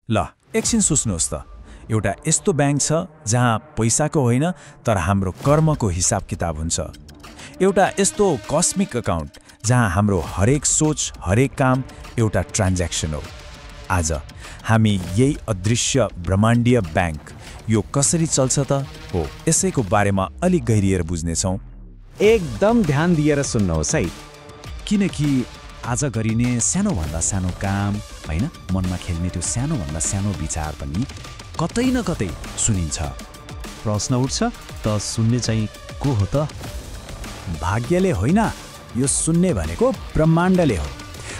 ल एकछिन सोच्नुहोस् त, एउटा यस्तो ब्याङ्क छ जहाँ पैसाको होइन तर हाम्रो कर्मको हिसाब किताब हुन्छ। एउटा यस्तो कस्मिक अकाउन्ट जहाँ हाम्रो हरेक सोच, हरेक काम एउटा ट्रान्ज्याक्सन हो। आज हामी यही अदृश्य ब्रह्माण्डीय ब्याङ्क यो कसरी चल्छ त हो यसैको बारेमा अलिक गहिरिएर बुझ्नेछौँ। एकदम ध्यान दिएर सुन्नुहोस् है, किनकि आज गरिने सानोभन्दा सानो काम होइन, मनमा खेल्ने त्यो सानोभन्दा सानो विचार पनि कतै न कतै सुनिन्छ। प्रश्न उठ्छ त सुन्ने चाहिँ को हो त? भाग्यले होइन, यो सुन्ने भनेको ब्रह्माण्डले हो।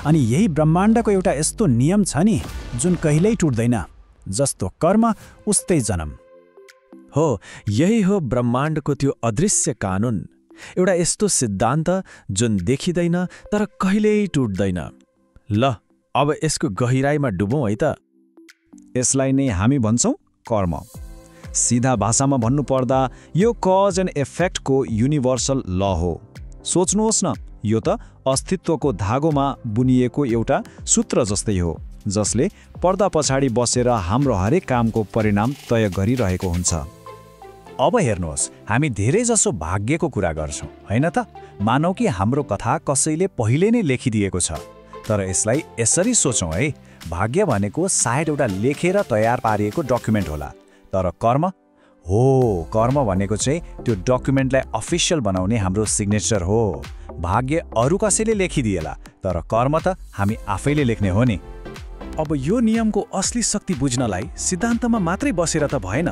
अनि यही ब्रह्माण्डको एउटा यस्तो नियम छ नि जुन कहिल्यै टुट्दैन, जस्तो कर्म उस्तै जन्म हो। यही हो ब्रह्माण्डको त्यो अदृश्य कानुन, एउटा यस्तो सिद्धान्त जुन देखिँदैन तर कहिल्यै टुट्दैन। ल अब यसको गहिराईमा डुबौँ है त। यसलाई नै हामी भन्छौँ कर्म। सिधा भाषामा भन्नुपर्दा यो कज एन्ड इफेक्टको युनिभर्सल ल हो। सोच्नुहोस् न, यो त अस्तित्वको धागोमा बुनिएको एउटा सूत्र जस्तै हो जसले पर्दा पछाडि बसेर हाम्रो हरेक कामको परिणाम तय गरिरहेको हुन्छ। अब हेर्नुहोस्, हामी धेरैजसो भाग्यको कुरा गर्छौँ होइन त? मानौ कि हाम्रो कथा कसैले पहिले नै लेखिदिएको छ। तर यसलाई यसरी सोचौँ है, भाग्य भनेको सायद एउटा लेखेर तयार पारिएको डकुमेन्ट होला। तर कर्म हो, कर्म भनेको चाहिँ त्यो डकुमेन्टलाई अफिसियल बनाउने हाम्रो सिग्नेचर हो। भाग्य अरू कसैले लेखिदिएला, तर कर्म त हामी आफैले लेख्ने हो नि। अब यो नियमको असली शक्ति बुझ्नलाई सिद्धान्तमा मात्रै बसेर त भएन,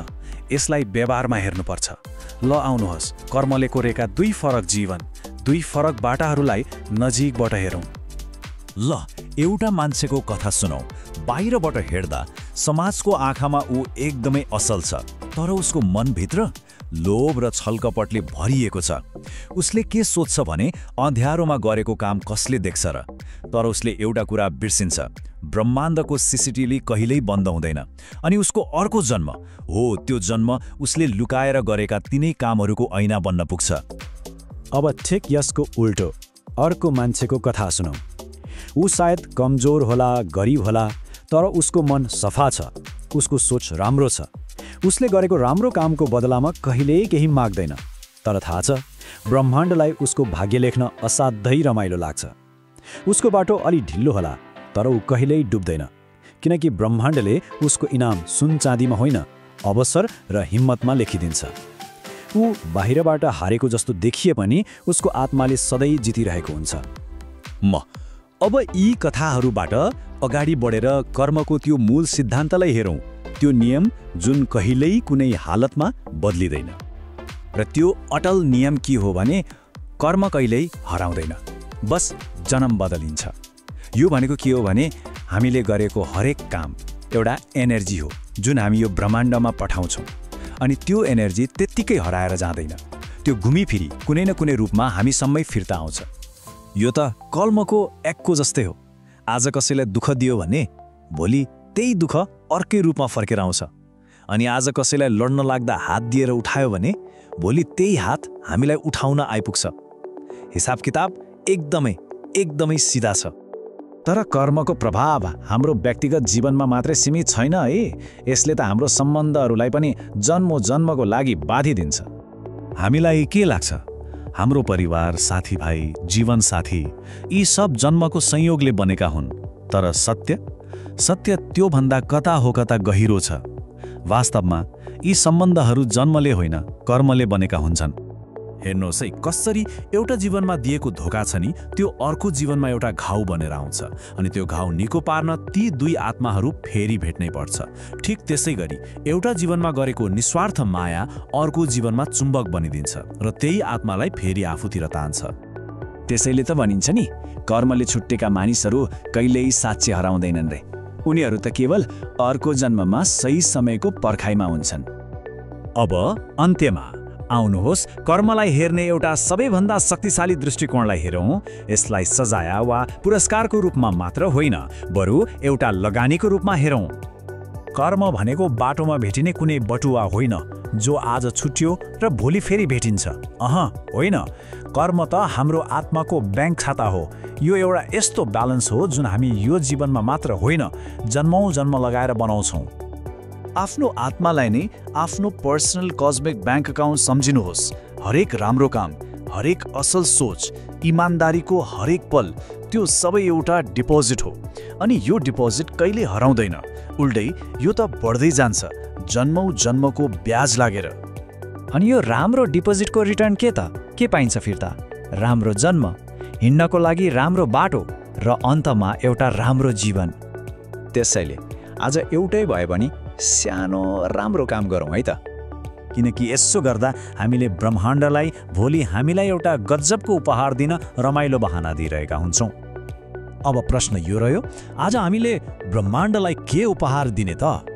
यसलाई व्यवहारमा हेर्नुपर्छ। ल आउनुहोस्, कर्मले कोरेका दुई फरक जीवन, दुई फरक बाटाहरूलाई नजिकबाट हेरौँ। ल एउटा मान्छेको कथा सुनौ। बाहिरबाट हेर्दा समाजको आँखामा ऊ एकदमै असल छ, तर उसको मनभित्र लोभ र छलकपटले भरिएको छ। उसले के सोच्छ भने अँध्यारोमा गरेको काम कसले देख्छ र? तर उसले एउटा कुरा बिर्सिन्छ, ब्रह्माण्डको सीसीटीभी कहिल्यै बन्द हुँदैन। अनि उसको अर्को जन्म हो, त्यो जन्म उसले लुकाएर गरेका तिनै कामहरूको ऐना बन्न पुग्छ। अब ठिक यसको उल्टो अर्को मान्छेको कथा सुनौ। ऊ सायद कमजोर होला, गरिब होला, तर उसको मन सफा छ, उसको सोच राम्रो छ। उसले गरेको राम्रो कामको बदलामा कहिल्यै केही माग्दैन। तर थाहा छ, ब्रह्माण्डलाई उसको भाग्य लेख्न असाध्यै रमाइलो लाग्छ। उसको बाटो अलि ढिल्लो होला, तर ऊ कहिल्यै डुब्दैन, किनकि ब्रह्माण्डले उसको इनाम सुन चाँदीमा होइन, अवसर र हिम्मतमा लेखिदिन्छ। ऊ बाहिरबाट हारेको जस्तो देखिए पनि उसको आत्माले सधैँ जितिरहेको हुन्छ। अब यी कथाहरूबाट अगाडि बढेर कर्मको त्यो मूल सिद्धान्तलाई हेरौँ, त्यो नियम जुन कहिल्यै कुनै हालतमा बदलिँदैन। र त्यो अटल नियम के हो भने कर्म कहिल्यै हराउँदैन, बस जन्म बदलिन्छ। यो भनेको के हो भने हामीले गरेको हरेक काम एउटा एनर्जी हो जुन हामी यो ब्रह्माण्डमा पठाउँछौँ। अनि त्यो एनर्जी त्यत्तिकै हराएर जाँदैन, त्यो घुमिफिरी कुनै न कुनै रूपमा हामीसम्मै फिर्ता आउँछ। यो त कर्मको एक्को जस्तै हो। आज कसैलाई दुःख दियो भने भोलि त्यही दुःख अर्कै रूपमा फर्केर आउँछ। अनि आज कसैलाई लड्न लाग्दा हात दिएर उठायो भने भोलि त्यही हात हामीलाई उठाउन आइपुग्छ। हिसाब किताब एकदमै सिधा छ। तर कर्मको प्रभाव हाम्रो व्यक्तिगत जीवनमा मात्रै सीमित छैन है, यसले त हाम्रो सम्बन्धहरूलाई पनि जन्मको लागि बाधिदिन्छ। हामीलाई के लाग्छ, हाम्रो परिवार, साथीभाइ, जीवनसाथी यी सब जन्मको संयोगले बनेका हुन्। तर सत्य त्योभन्दा कता हो कता गहिरो छ। वास्तवमा यी सम्बन्धहरू जन्मले होइन, कर्मले बनेका हुन्छन्। हेर्नुहोस् है, कसरी एउटा जीवनमा दिएको धोका छ नि त्यो अर्को जीवनमा एउटा घाउ बनेर आउँछ। अनि त्यो घाउ निको पार्न ती दुई आत्माहरू फेरि भेट्नै पर्छ। ठिक त्यसै गरी एउटा जीवनमा गरेको निस्वार्थ माया अर्को जीवनमा चुम्बक बनिदिन्छ र त्यही आत्मालाई फेरि आफूतिर तान्छ। त्यसैले त भनिन्छ नि, कर्मले छुट्टेका मानिसहरू कहिल्यै साँच्चै हराउँदैनन् रे। उनीहरू त केवल अर्को जन्ममा सही समयको पर्खाइमा हुन्छन्। अब अन्त्यमा आउनुहोस्, कर्मलाई हेर्ने एउटा सबैभन्दा शक्तिशाली दृष्टिकोणलाई हेरौँ। यसलाई सजाय वा पुरस्कारको रूपमा मात्र होइन, बरु एउटा लगानीको रूपमा हेरौँ। कर्म भनेको बाटोमा भेटिने कुनै बटुवा होइन, जो आज छुट्यो र भोलि फेरि भेटिन्छ। होइन, कर्म त हाम्रो आत्माको ब्याङ्क खाता हो। यो एउटा यस्तो ब्यालेन्स हो जुन हामी यो जीवनमा मात्र होइन, जन्मौँ जन्म लगाएर बनाउँछौँ। आफ्नो आत्मालाई नै आफ्नो पर्सनल कस्मिक ब्याङ्क अकाउन्ट सम्झिनुहोस्। हरेक राम्रो काम, हरेक असल सोच, इमान्दारीको हरेक पल, त्यो सबै एउटा डिपोजिट हो। अनि यो डिपोजिट कहिले हराउँदैन, उल्टै यो त बढ्दै जान्छ, जन्मौँ जन्मको ब्याज लागेर। अनि यो राम्रो डिपोजिटको रिटर्न के पाइन्छ फिर्ता? राम्रो जन्म, हिँड्नको लागि राम्रो बाटो र अन्तमा एउटा राम्रो जीवन। त्यसैले आज एउटै भए पनि सानो राम्रो काम गरौँ है त, किनकि यसो गर्दा हामीले ब्रह्माण्डलाई भोलि हामीलाई एउटा गजबको उपहार दिन रमाइलो बहाना दिइरहेका हुन्छौँ। अब प्रश्न यो रह्यो, आज हामीले ब्रह्माण्डलाई के उपहार दिने त?